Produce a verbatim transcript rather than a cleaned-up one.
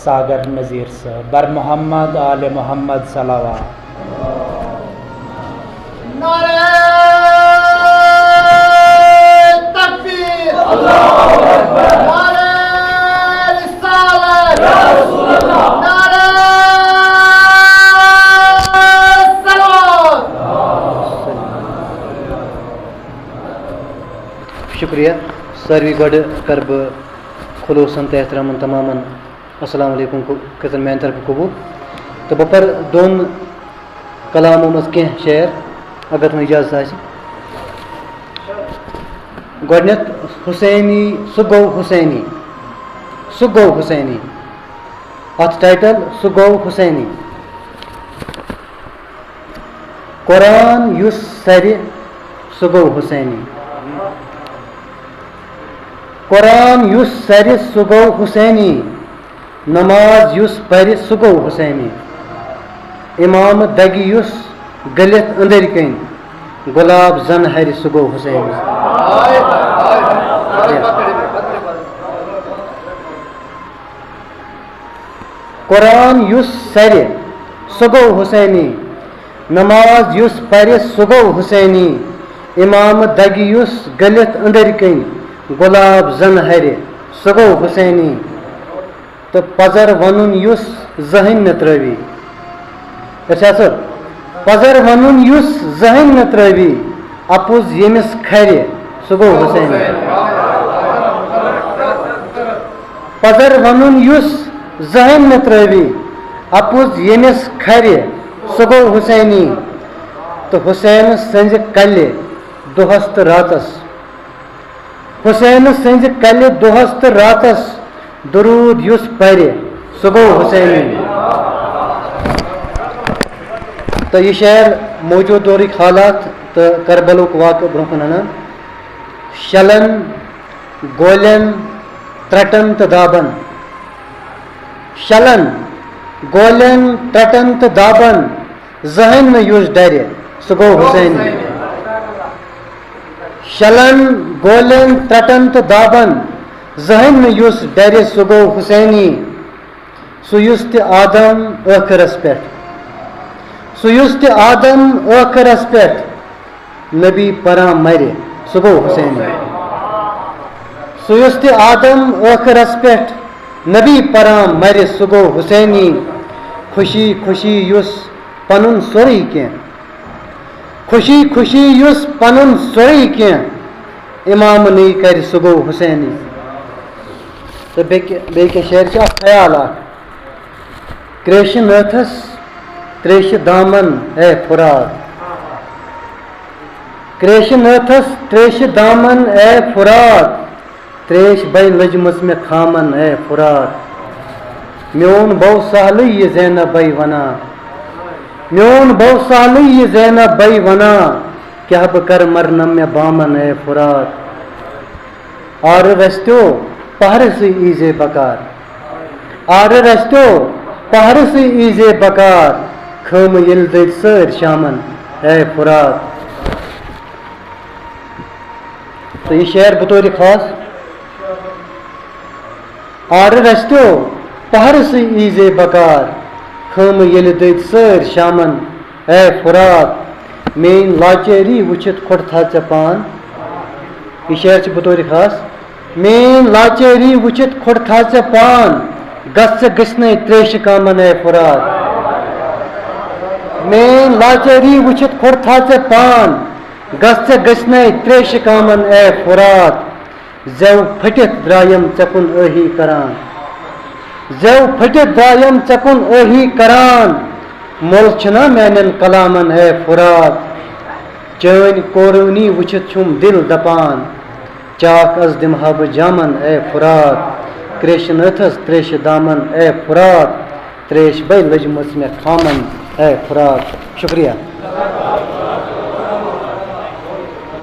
ساگر نذیر صٲب، بر محمد آل محمد صلوات۔ نعرہ تکبیر، اللہ اکبر، نعرہ رسالت، یا رسول اللہ، نعرہ صلوات۔ شکریہ۔ ساروی گۄڈٕ کَرٕ بہٕ خلوصاً تہٕ احتراماً تماماً السلام علیکم کو-، کٔرۍتن میانہِ طرفہٕ قبول۔ تہٕ بہٕ پَرٕ دۄن کلامو منٛز کینٛہہ شعر، اگر تُہۍ اجازت آسہِ۔ گۄڈٕنیتھ حسینی، سُہ گوٚو حسینی، سُہ گوٚو حسینی۔ اَتھ ٹائٹل، سُہ گوٚو حسینی۔ قرآن یُس سرِ، سُہ گوٚو حسینی۔ قرآن یُس سرِ، سُہ گوٚو حسینی۔ نماز یُس پرِ، سُہ گوٚو حسینی۔ امام دگہِ یُس گٔلِتھ أنٛدٕرۍ کِنۍ، گۄلاب زن ہرِ، سُہ گوٚو حسینی۔ قرآن یُس سرِ، سُہ گوٚو حسینی۔ نماز یُس پرِ، سُہ گوٚو حسینی۔ امام دگہِ یُس گٔلِتھ أنٛدٕرۍ کِنۍ، گۄلاب زن ہرِ، سُہ گوٚو حسینی۔ تہٕ پزر ونُن یُس زٕہٕنۍ نہٕ ترٲوی۔ أسۍ ہسا پزر ونُن یُس زٕہٕنۍ نہٕ ترٲوی، اپُز ییٚمِس کھرِ، سُہ گوٚو حسینی۔ پزر ونُن یُس زٕہٕنۍ نہٕ ترٲوی، اپُز ییٚمِس کھرِ، سُہ گوٚو حسینی۔ تہٕ حسین سٕنزِ کلہِ دۄہس تہٕ راتس، حسین سٕنزِ کلہِ دۄہس تہٕ راتس، درود یُس پرِ، سُہ گوٚو حسینی۔ تہٕ یہِ شعر موجود دورٕکۍ حالات تہٕ کربلُک واقعہٕ برونٛہہ کُن انان۔ شلن، گولٮ۪ن، ترٹن تہٕ دابن۔ شلن، گولٮ۪ن، ترٹن تہٕ دابن، زٕہٕنۍ نہٕ یُس ڈرِ، سُہ گوٚو حسینی۔ شلن، گولٮ۪ن، ترٹن تہٕ دابن، زٕہٕنۍ نہٕ یُس ڈرِ، سُہ گوٚو حسینی۔ سُہ یُس تہِ آدم ٲخرس پٮ۪ٹھ، سُہ یُس تہِ آدم ٲخرس پٮ۪ٹھ نبی پران مرِ، سُہ گوٚو حسینی۔ سُہ یُس تہِ آدم ٲخرس پٮ۪ٹھ نبی پران مرِ، سُہ گوٚو حسینی۔ خوشی خوشی یُس پنُن سورُے کینٛہہ، خوشی خوشی یُس پنُن سورُے کینٛہہ امامنٕے کرِ، سُہ گوٚو حسینی۔ تہٕ بیٚیہِ کیٛاہ، بیٚیہِ کیٛاہ شعر چھِ اکھ خیال اکھ۔ کرٛیشہِ نٲتھس ترٛیشہِ دامن اے فرات۔ کرٛیشہِ نٲتھس ترٛیشہِ دامن اے فرات۔ تریش بے لٔجمٕژ مےٚ خامن اے فرات۔ میون بو سہلٕے یہِ زینب بے ونان۔ میون بو سہلٕے یہِ زینب بے ونان۔ کیٛاہ بہٕ کرٕ مرنم مےٚ بامن اے فرات۔ آرٕ رستیو پہرٕ سٕے ایٖزے بکار۔ آرٕ رستیو پہرٕ سٕے ایٖزے بکار۔ خٲمہٕ ییٚلہِ دٔدۍ سٲرۍ شامن اے فرات۔ تہٕ یہِ شعر بطور خاص۔ آرٕ رستیو پہرٕ سٕے ایٖزے بکار۔ خٲمہٕ ییٚلہِ دٔدۍ سٲرۍ شامن اے فرات۔ میٲنۍ لاچٲری وٕچھِتھ کھوٚٹ تھا ژےٚ پان۔ یہِ شعر چھِ بطور خاص۔ میٲنۍ لاچٲری وٕچھِتھ کھوٚٹ تھا ژےٚ پان۔ گژھ ژےٚ گٔژھنَے تریشہِ کامن اے فرات۔ میٲنۍ لاچٲری وٕچھِتھ کھوٚٹ تھا ژےٚ پان۔ گژھ ژےٚ گٔژھنَے تریشہِ کامن اے فرات۔ زٮ۪و پھٔٹِتھ درٛایم ژےٚ کُن ٲہی کران۔ زٮ۪و پھٔٹِتھ درٛایم ژےٚ کُن ٲہی کران۔ مۄل چھِنا میانٮ۪ن کلامن اے فرات۔ چٲنۍ کورونی وٕچھِتھ چھُم دِل دپان۔ چاکھ از دِمہٕ ہا بہٕ جامن اے فرات۔ کرٛیشہِ نٲتھس تریشہِ دامن اے فرات۔ تریش بے لٔجمٕژ مےٚ خامن اے فرات۔ شُکریہ۔